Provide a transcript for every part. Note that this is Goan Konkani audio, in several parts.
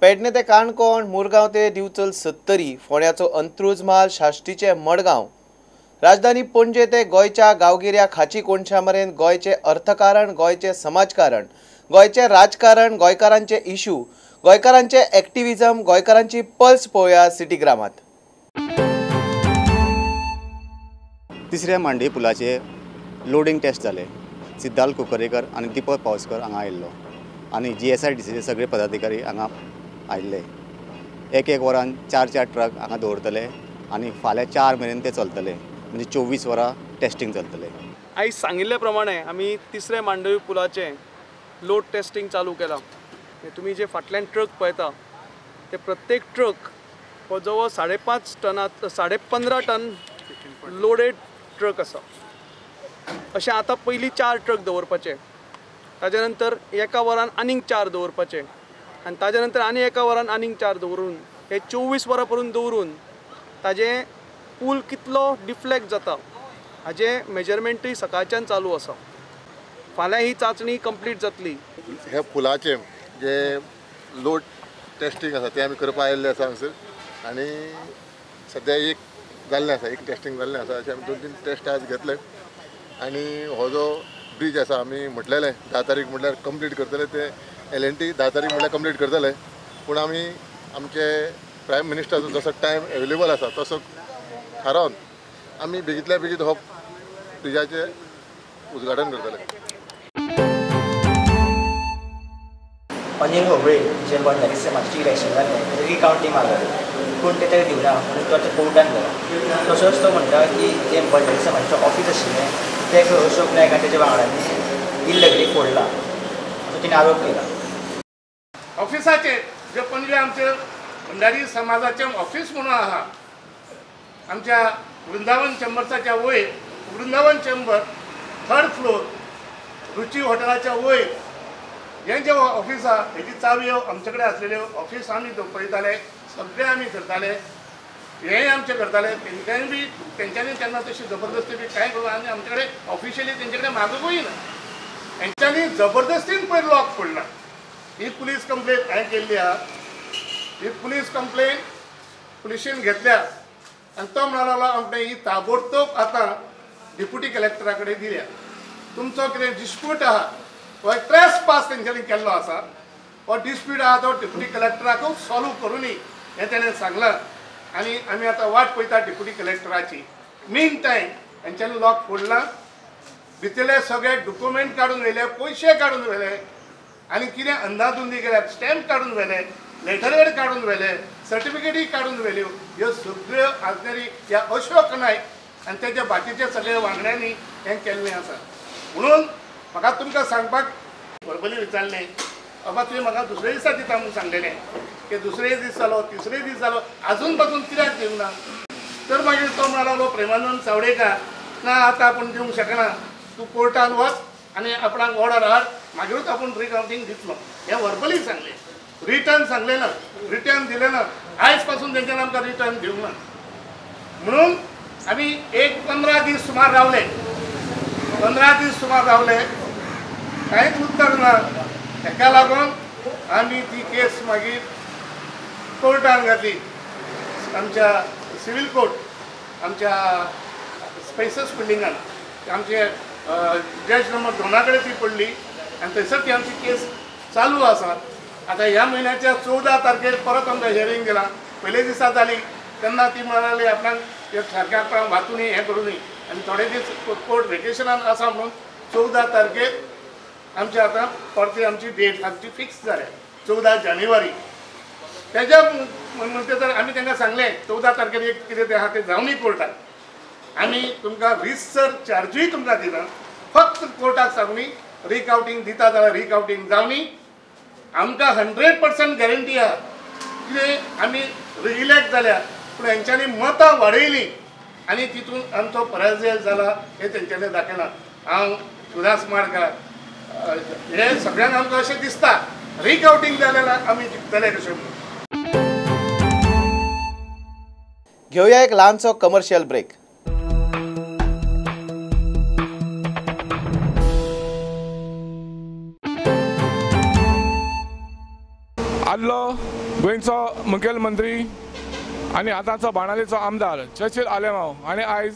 पेडणे ते काणकोण, मुरगांव ते दिवचल सत्तरी, फोंड्याचो अंत्रुज म्हाल, साश्टीचे मडगांव, राजधानी पणजे ते गोंयच्या गांवगिऱ्या खाची कोनशा मेरेन गोंयचें अर्थकारण, गोंयचें समाजकारण, गोंयचें राजकारण, गोंयकारांचे इशू, गोंयकारांचे एक्टिविजम, गोंयकारांची पल्स पळोवया सिटीग्रामात। तिसऱ्या मांडवी पुलाचे लोडींग टेस्ट जाले। सिद्धाल कुकरेकर आनी दीपक पावसकर हांगा आयिल्लो आनी GSIDCचे सगळे पदाधिकारी हांगा आयिल्ले। एक एक वरान 4 4 ट्रक हांगा दवरतले आनी फाल्यां 4 मेरेन ते चलतले, म्हणजे 24 वरां टेस्टिंग चलतले। आयज सांगिल्ले प्रमाणे आमी तिसऱ्या मांडवी पुलाचें लोड टेस्टिंग चालू केलां। तुमी जे फाटल्यान ट्रक पळयता ते प्रत्येक ट्रक हो जवळ 5.5 टनात 15.5 टन लोडेड ट्रक आसा। अशें आतां पयलीं 4 ट्रक दवरपाचे, ताज्या नंतर एका वरान आनीक 4 दवरपाचे आनी ताज्या नंतर आनी एका वरान आनीक 4 दवरून हे 24 वरां परून दवरून ताजें पूल कितलो डिफ्लेक्ट जाता हाजें मेजरमेंटूय सकाळच्यान चालू आसा। फाल्यां ही चांचणी कंप्लीट जातली। ह्या पुलाचें जे लोड टेस्टिंग आसा तें आमी करपाक आयिल्ले आसा हांगसर आनी सद्या एक जाल्लें आसा, एक टेस्टिंग जाल्लें आसा। अशें आमी 2-3 टेस्ट आज घेतले आनी हो जो ब्रिज आसा आमी म्हटलेलें 10 तारीख म्हटल्यार कंप्लीट करतले, ते LNT 10 तारीख म्हटल्यार कंप्लीट करतले, पूण आमी आमचे प्रायम मिनिस्टराचो जसो टायम एवेलेबल आसा तसो थारावन आमी बेगींतल्या बेगीन हो ब्रिजाचें उद्घाटन करतले। अनिल होबळे जे बंजारी समाजाचें इलेक्शन जालें रिकावंटींग मागलें, पूण ते ताका दिवना म्हणून तो आतां कोर्टान गेला। तसोच तो म्हणटा की जे बंजारी समाजाचें ऑफीस आशिल्लें तें खंय अशोक नायक आनी तेच्या वांगड्यांनी इल्लगली फोडलां असो तिणें आरोप केला। ऑफिसाचेर जे पणजे आमचे भंडारी समाजाचें ऑफीस म्हणून आहा, आमच्या वृंदावन चेंबर्साच्या वयर, वृंदावन चेंबर 3rd floor रुची हॉटेलाच्या वयर हें जें ऑफीस आहा हेजी चावी आमचे कडेन आसलेल्यो। ऑफीस आमी पळयताले, सगळें आमी करताले, हेंय आमचें करताले। तेंच्यांनी बी तेंच्यांनी तेन्ना तशी जबरदस्ती बी कांय करूं आनी आमचे कडेन ऑफिशियली तेंचे कडेन मागूंकूय ना। तेंच्यांनी जबरदस्तीन पयर लॉक फोडला। ही पुलीस कंप्लेन हांवें केल्ली आहा, ही पुलीस कंप्लेन पुलिशेन घेतल्या आनी तो म्हणूंक लागलो आमकां ही ताबडतोब आतां डिप्युटी कलेक्टरा कडेन दिल्या। तुमचो कितें डिस्प्यूट आहा हो एक ट्रेस पास तेंच्यांनी केल्लो आसा, हो डिस्प्यूट आहा तो डिप्युटी कलेक्टराकूच सॉल्व करुनी हें तेणें सांगलां आनी आमी आतां वाट पळयता डिप्युटी कलेक्टराची। मीन टायम तेंच्यांनी लॉक फोडलां, भितरले सगळे डॉक्युमेंट काडून व्हेले, पयशे काडून व्हेले आनी कितें अंदाधुंदी केल्या, स्टॅम्प काडून व्हेले, लेटरहेड काडून व्हेले, सर्टिफिकेटूय काडून व्हेल्यो। ह्यो सगळ्यो आजनेरी ह्या अशोक नायक आनी तेच्या बाकीच्या सगळ्या वांगड्यांनी हें केल्लें आसा। म्हणून म्हाका तुमकां सांगपाक वर्बली विचारलें, बाबा तुवें म्हाका दुसरे दिसा दिता म्हणून सांगलेलें, की दुसरे दीस जालो, तिसरे दीस जालो, आजून पासून कित्याक दिवंक ना? तर मागीर तो म्हणूंक लागलो प्रेमानंद चावडेकार, ना आतां आपूण दिवंक शकना, तूं कोर्टान वच आनी आपणाक ऑर्डर हाड, मागीरूच आपूण रिकावंटींग दितलो। हें वर्बली सांगलें, रिटर्न सांगलें ना, रिटर्न दिलें ना, आयज पासून तेंच्यांनी आमकां रिटर्न दिवंक ना। म्हणून आमी एक 15 दीस सुमार रावले, 15 दीस सुमार रावले, कांयच उत्तर ना। तेका लागून आमी ती केस मागीर कोर्टान घातली, आमच्या सिवील कोर्ट आमच्या स्पेसस बिल्डिंगान आमचे जज नंबर 2 कडेन ती पडली आनी थंयसर ती आमची केस चालू आसा। आतां ह्या म्हयन्याच्या 14 तारखेर परत आमकां हियरींग दिलां। पयले दिसा जाली तेन्ना ती म्हणाली आपणाक सारकें आपणाक वाचूनी हें करुनी आनी थोडे दीस कोर्ट वेकेशनान आसा म्हणून 14 तारखेर आमची आतां परती आमची डेट आमची फिक्स जाल्या 14 जानेवारी। तेज्या म्हणटा तर आमी तांकां सांगलें 14 तारखेर एक कितें तें आहा तें जावनी कोर्टाक, आमी तुमकां रिसर चार्जूय तुमकां दिना, फक्त कोर्टाक सांगुनी रिकावंटींग दिता जाल्यार रिकावंटींग जावनी। आमकां 100% गॅरंटी आहा कितें आमी रिइलेक्ट जाल्या, पूण हेंच्यांनी मतां वाडयलीं आनी तितून आमचो पराजय जाला हें तेंच्यांनी दाखयलां। हांव सुदास माडकार हे सगळ्यांक आमकां अशें दिसता रिकावंटींग जाल्यार आमी जिखतले कशें म्हणून। घेवया एक ल्हानसो कमर्शियल ब्रेक। आदलो गोंयचो मुखेलमंत्री आनी आतांचो बाणावलेचो आमदार चर्चिल आलेमांव आनी आयज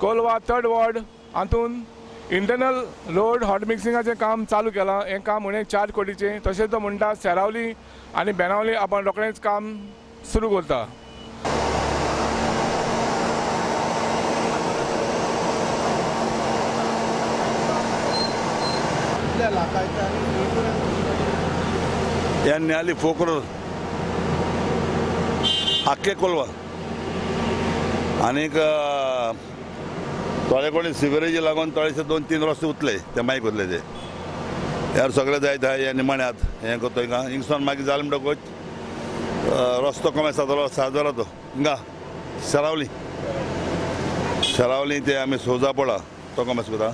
कोलवा थर्ड वॉर्ड हातून इंटरनल रोड हॉट मिक्सिंगाचें काम चालू केलां. हें काम उणें 4 कोटीचें. तशेंच तो म्हणटा सेरावली आनी बेनावली आपण रोखडेंच काम सुरू करता. न्याली फोकर आख्खे कोलवा आनीक थोडे कोणी सिवरेजी लागून थोडेशे 2-3 रस्ते उरले ते मायक उरले ते यार सगळे जायत आहा. निमाण्यात हें करता हिंगा हिंगसान मागीर जालें म्हणटकूच रस्तो कमी जातलो साजरा तो हिंगा सरावली सरावली ते आमी सोजा पडा तो कमेस करता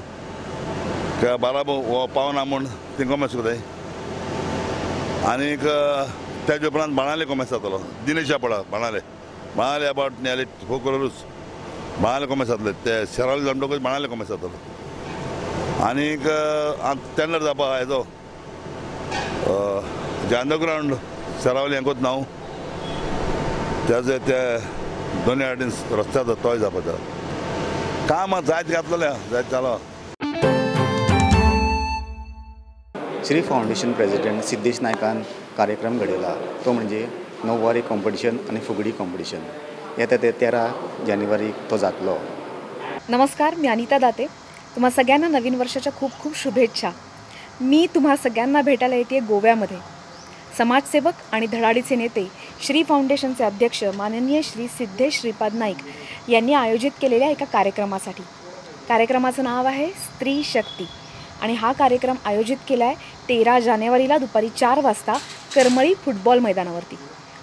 त्या बाराबो हो पावना म्हूण ती कमेस करताय. आनीक तेजे उपरांत बाणाले कॉमेस जातलो दिनेशा पडा बाणाले बाणाले अबावट न्याले 4 करोडूच बाणाले कॉमेस जातले ते शेरावली जावन म्हणटकूच बाणाले कॉमेस जातलो. आनीक टेंडर जावपा हेजो जे अंडरग्रावंड शेरावली हें कोत नांव तेजे ते दोनूय वाटेन रस्त्याचो तोय जावपाचो काम जायत घातलेलें जायत जालो. श्री फावंडेशन प्रेसिडेंट सिद्धेश नायकान कार्यक्रम घडयला तो म्हणजे नववारी कॉम्पिटिशन आनी फुगडी कॉम्पिटिशन येता ते 13 जानेवारीक तो जातलो. नमस्कार, मी अनिता दाते. तुम्हा सगळ्यांना नवीन वर्षाच्या खूप खूप शुभेच्छा. मी तुम्हा सगळ्यांना भेटायला येते गोव्यामध्ये. समाजसेवक आणि धडाडीचे नेते श्री फाउंडेशनचे अध्यक्ष माननीय श्री सिद्धेश श्रीपाद नाईक यांनी आयोजित केलेल्या एका कार्यक्रमासाठी. कार्यक्रमाचं नाव आहे स्त्री शक्ती आणि हा कार्यक्रम आयोजित केला आहे 13 जानेवारीला दुपारी 4 वाजता करमळी फुटबॉल मैदानावरती.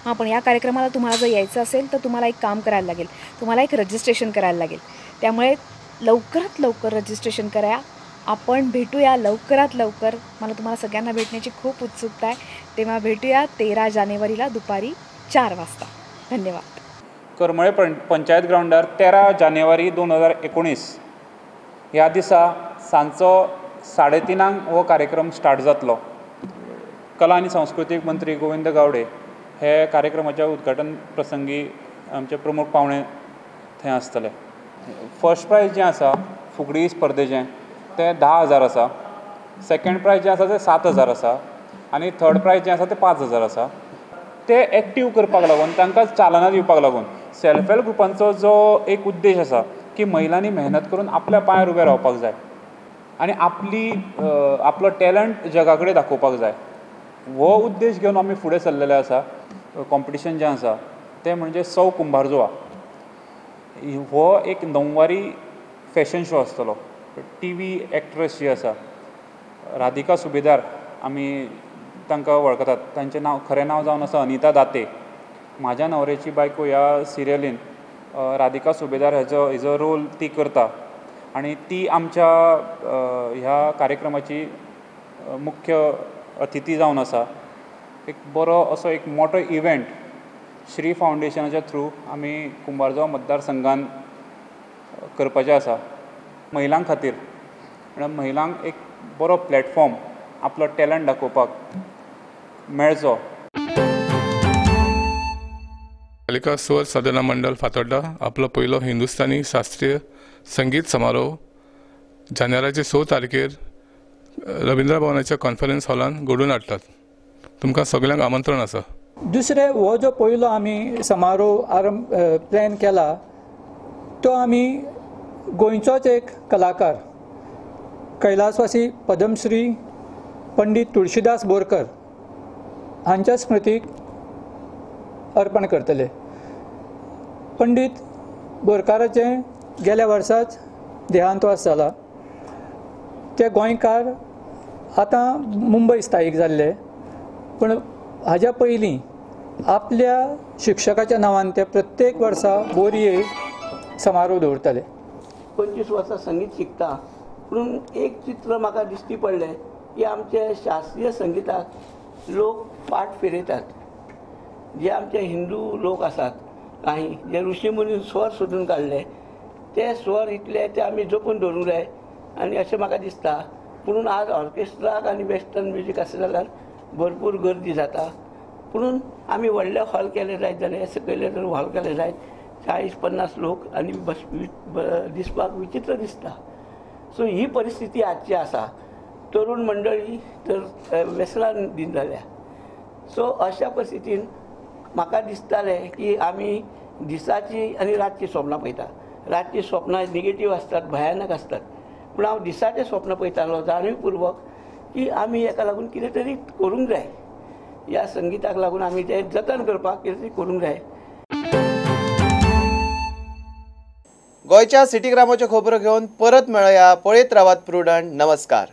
हां, पण या कार्यक्रमाला तुम्हाला जर यायचं असेल तर तुम्हाला एक काम करायला लागेल, तुम्हाला एक रजिस्ट्रेशन करायला लागेल. त्यामुळे लवकरात लवकर रजिस्ट्रेशन करा. आपण भेटूया लवकरात लवकर. मला तुम्हाला सगळ्यांना भेटण्याची खूप उत्सुकता आहे. तेव्हा भेटूया 13 जानेवारीला दुपारी 4 वाजता. धन्यवाद. करमळे पंचायत ग्रावंडार 13 जानेवारी 2019 ह्या दिसा सांजचो 3:30 हो कार्यक्रम स्टार्ट जातलो. कला आनी सांस्कृतीक मंत्री गोविंद गावडे हे कार्यक्रमाच्या उद्घाटन प्रसंगी आमचे प्रमुख पावणे थंय आसतले. फर्स्ट प्रायज जें आसा फुगडी स्पर्धेचें तें 10,000 आसा, सेकेंड प्रायज जें आसा तें 7,000 आसा आनी थर्ड प्रायज जें आसा तें 5,000 आसा. ते एक्टीव करपाक लागून तांकां चालना दिवपाक लागून सेल्फ हेल्प ग्रुपांचो जो एक उद्देश आसा की महिलांनी मेहनत करून आपल्या पांयार उबें रावपाक जाय आनी आपली आपलो टॅलंट जगा कडेन दाखोवपाक जाय. हो उद्देश घेवन आमी फुडें सरलेले आसा. कॉम्पिटिशन जें आसा तें म्हणजे सौ कुंभारजुआ हो एक णववारी फॅशन शो आसतलो. टी व्ही एक्ट्रेस जी आसा राधिका सुबेदार आमी तांकां वळखतात. तांचें नांव खरें नांव जावन आसा अनिता दाते. म्हाज्या न्हवऱ्याची बायको ह्या सिरियलीन राधिका सुबेदार हेजो रोल ती करता आनी ती आमच्या ह्या कार्यक्रमाची मुख्य अतिथी जावन आसा. एक बरो असो एक मोठो इव्हेंट श्री फावंडेशनाच्या थ्रू आमी कुंभारजुआ मतदारसंघान करपाचें आसा. महिलां खातीर म्हळ्यार महिलांक एक बरो प्लॅटफॉर्म आपलो टॅलंट दाखोवपाक मेळचो. पालिका स्वर साधना मंडळ फातोड्डा आपलो पयलो हिंदुस्तानी शास्त्रीय संगीत समारोह जानेवारीचे 6 तारखेर रविंद्र भवनाच्या कॉन्फरन्स हॉलान घडोवन हाडटात. तुमकां सगळ्यांक आमंत्रण आसा. दुसरें, हो जो पयलो आमी समारोह आरंभ प्लॅन केला तो आमी गोंयचोच एक कलाकार कैलासवासी पद्मश्री पंडित तुळशीदास बोरकर हांच्या स्मृतीक अर्पण करतले. पंडित बोरकाराचें गेल्या वर्साच देहांतवास जाला. ते गोंयकार आतां मुंबय स्थायीक जाल्ले, पूण हाज्या पयलीं आपल्या शिक्षकाच्या नांवान ते प्रत्येक वर्सा बोरये समारोह दवरताले. 25 वर्सां संगीत शिकता पूण एक चित्र म्हाका दिश्टी पडलें की आमचे शास्त्रीय संगिताक लोक फाट फिरयतात. जे आमचे हिंदू लोक आसात काही जे ऋषी मुनीन स्वर सोदून काडले ते स्वर इतले ते आमी जपून दवरूंक जाय आनी अशें म्हाका दिसता. पुणून आज ऑर्केस्ट्राक आनी वेस्टर्न म्युजीक आसले जाल्यार भरपूर गर्दी जाता. पुणून आमी व्हडले हॉल केले जायत जाल्यार सकयले जर हॉल केले जायत 40-50 लोक आनी बस दिसपाक विचित्र दिसता. सो ही परिस्थिती आजची आसा. तरुण मंडळी तर व्यसनान दिन जाल्या. सो अशा परिस्थितीन म्हाका दिसतालें की आमी दिसाची आनी रातची स्वप्नां पळयता. रातची स्वप्नां निगेटीव आसतात, भयानक आसतात, पूण हांव दिसाचें स्वप्न पळयतालो जाणीवपूर्वक की आमी हेका लागून कितें तरी करूंक जाय, ह्या संगीताक लागून आमी तें जतन करपाक कितें तरी करूंक जाय. गोंयच्या सिटीग्रामाच्यो खबरो घेवन परत मेळया. पळयत रावात प्रुडंट. नमस्कार.